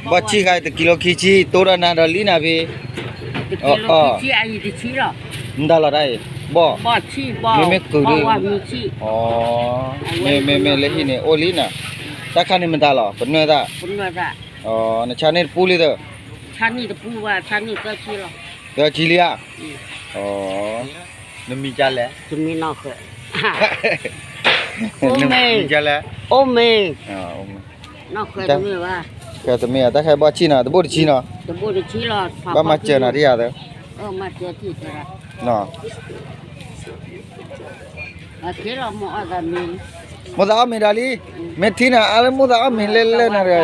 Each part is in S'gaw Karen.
ဘီၣ်ဆံၣ်ဃါအံၤ တကံလိခံဆံ တိၢ်ဒီးနၤဒီးလံနၤဖံ, တကံလိခံဆံ အံၤတဆံလီၤ, မတၤလီၤတၢ်အံၤ, ဘီၣ်, မ့မ့ၢ်ကုာ်ဒု, မ့မ့ၢ်လၢဟံၣ်န့ၣ် အိၣ်လံနၤ, တၢ်ခါန့ၣ်မတၤလီၤ ပနွဲၣ်သၣ်, နဆါန့ၢ်တပူလံသၢ, သၢဆံလံဧါ, နမံၤကလဲၣ်, နမံၤကလဲၣ်, အိၣ်မ့ၢ်, တမ့ၢ်တမ့ၢ်, တၢ်ခါဘီၣ်ဆံၣ်နီၤ တဘိၣ်တဆံနီၤ, ဘၣ်မၤစၢၤနၤတယၤသၢ, မိၢ်သးအီၣ်မ့ၤဒီးလံ, မ့ၢ်ထံနၤအါလၢမိၢ်သးအီၣ်မ့ၤလဲၣ်လဲၣ်နၤဒီး,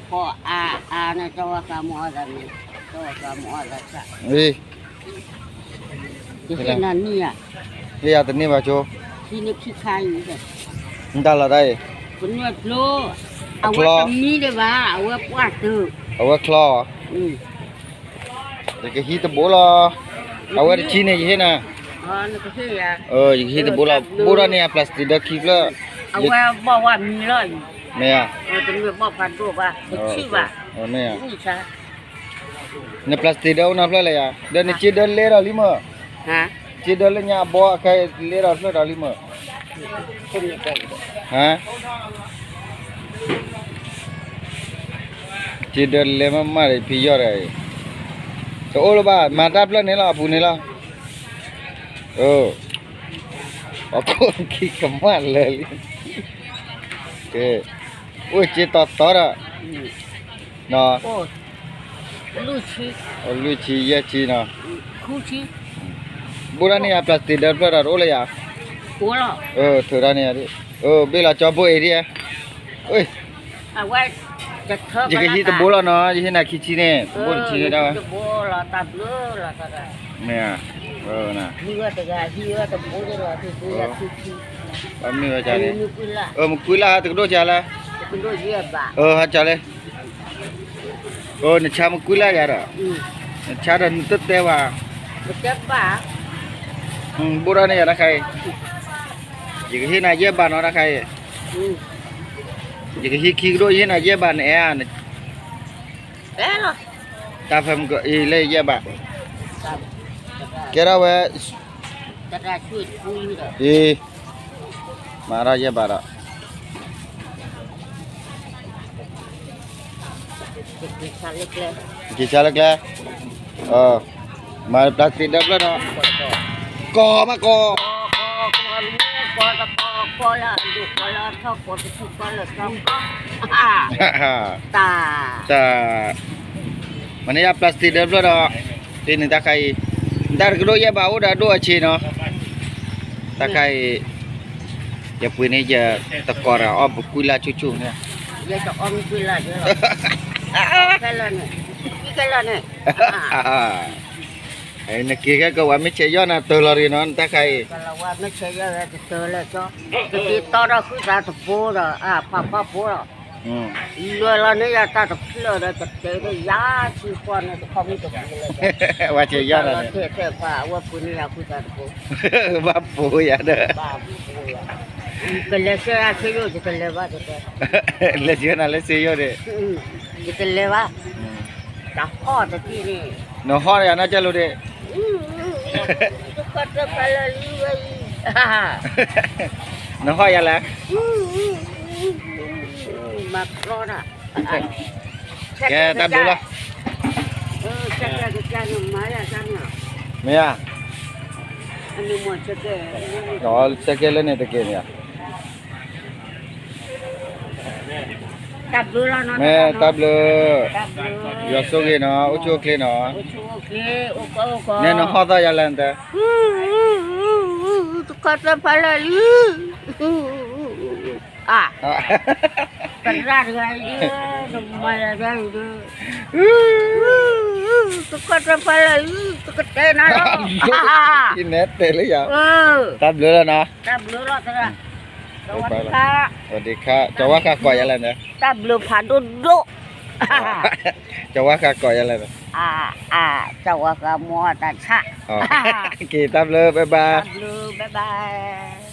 ဟ့ၣ်ယၤတန့ၢ်ဘၣ်ကၠိ, မတၤလီၤတၢ်အံၤ, အဝဲချီ, ယကဟံးတဘိလီၤ, အဝဲတဆံန့ၣ် ယဟ့ၣ်နၤ, ယကဟံးတဘိလီၤ ဘိၣ်ထီၣ်န့ၢ်ယၤ plastic ဒီးခံဖျၢၣ်, မ့ၢ်ဧါ, မ့ၢ်ဧါ, န plastic ဒီးအိၣ်နီတဖျၢၣ်လၢယၤ ဒီးနစ့ဒၢလဲဒီးလံမၢ်, စ့ဒၢလၢညါအဘီအခဲလဲဒီးဖျၢၣ်ဒီးလံမၢ်, ဟါ စ့ဒၢလဲမးမးဒီးဖံယီၢ်ဒီး, တအိၣ်လၢၤဘၣ် မၤတၢ်ဖျၢၣ်န့ၣ်လီၤ အပူၤန့ၣ်လီၤ, အခိၣ်ခံကမၣ်လၢာ်လံ, အိၣ်စ့တီတီဒီး, လွံၢ်ဆံယဲၢ်ဆံနီၤ, ဘိၣ်တၢ်န့ၢ်ယၤ plastic ဒီးဖျၢၣ်ဒီးတအိၣ်လၢၤယၤ, ထုးတၢ်န့ၢ်ယၤ, ဘ့ၣ်လီၤကၠီဘိၣ်အ့ဒံ, ယကဟံးတဘိလီၤနီၤ ယဟ့ၣ်နၤခံဆံန့ၣ် ဘိၣ်တဆံန့ၣ်ဒၣ်ဝဲ, မ့ၢ်, မုၢ်ကွံလၢ်ဟးတကဒိၣ်ကလဲၣ်, ဟးကလဲၣ်, နဆါမုၢ်ကွံလၢ်ယၤဒီး, နဆါဒီးနတတဲဘၣ်, ဘိၣ်တၢ်န့ၢ်ယၤတၢ်ခါအံၤ, ယကဟ့ၣ်နၤယဲၢ်ဘးနီၤတၢ်ခါအံၤ, ယကဟံးခံကဒိၣ် ယဟ့ၣ်နၤယဲၢ်ဘး နအဲၣ်ဧါ, တၢ်ဖဲမုၢ်ကီးအံၤလၢယဲၢ်ဘး, ကဲထီၣ်ဝဲ, အံၤ, မၤထီၣ်ယဲၢ်ဘးဒီး က့ၤဆါလၢကျဲ, မၤ plastic ဒီးဖျၢၣ်ဒီး, ကီၢ်မးကီၢ်, တၢ်, မၤန့ၢ်ယၤ plastic ဒီးဖျၢၣ်ဒီး, ဖဲန့ၣ်တၢ်ခါအံၤ, တၢ်တကဒိၣ်ယဲၢ်ဘးအိၣ်ဒီးဒိၣ်အဆ့နီၤ, တၢ်ခါအံၤ, ယပှ့ၤန့ၢ်ယတကိးဒီးအီၣ်ပကွံလၢ်ဆူၣ်ဆူၣ်န့ၣ်, နက့ၤခဲကဝၤ မ့ၢ်ဆဲးယီၢ်နၤတၢ်လီၤရံနီၤ တၢ်ခါအံၤ, တၢ်လီၤဝါမ့ၢ်ဆဲးယီၢ်ဝဲကတၢၢ်လၢကၠီ, ကက့ၤတီဒီးဃုသးတဘိဒီး ဖးဖီဖိဒီး လွဲၢ်လီၤန့ၢ်ယၤတၢ်တဖျၢၣ်ဒီး ကတဲဒၣ်ယၤဆံဃီန့ၣ် တခီမုၢ်တပူၤလၢ, ဝဲဆဲးယီၢ်နၤန့ၣ်, ထဲထဲပှၤအဝဲပှ့ၤန့ၢ်ယၤဃုသးတဘိ, ဘၣ်ပိာ်ယၤဒီး, ကလဲၤဆှၢယၤဆ့ယိၣ် ယတလဲၤဘၣ်တဲ, လဲၤဆှၢနၤလၢဆ့ယိၣ်ဒီး, ယတလဲၤဘၣ်, တဟီၣ်တထံၣ်န့ၣ်, နဟီၣ်ယၤနီၢ်ကၢလိၤဒီး, နဟီၣ်ယၤလဲၣ်, မၤကြီတၢ်, ကဲတၢ်ဘျုးလီၤ, မ့ၢ်ဧါ, ဆဲးကဲလၢန့ၣ်တက့ၢ်န့ၣ်ဧါ, မ့ၢ်တၢ်ဘျုး, ယွၤဆိၣ်ဂ့ၤနီၤ အိၣ်ဆူၣ်အိၣ်ချ့နီၤ, နဲနဟီၣ်သီၣ်ယၤလဲၣ်နတၢ်, တခီတဖးလၢ်လံ, အ, သရၣ်တဂၤအံၤ, တခီတဖးလၢ်လံ, တကတဲနၤလီၤ, နဲတဲလၢယၤ, တၢ်ဘျုးလီၤနီၤ, တၢ်ဘျုးလီၤသရၣ်, စဝၤဒံခါ, စဝၤဃးကိးယၤလဲၣ်န့ၣ်, တၢ်ဘျုးဖးဒိၣ်ဒိၣ်, စဝၤဃးကိးယၤလဲၣ်န့ၣ်, အ, အ, စဝၤဃးမီတၢ်ဆၣ်, က့ၤတၢ်ဘျုး bye bye, တၢ်ဘျုး bye bye.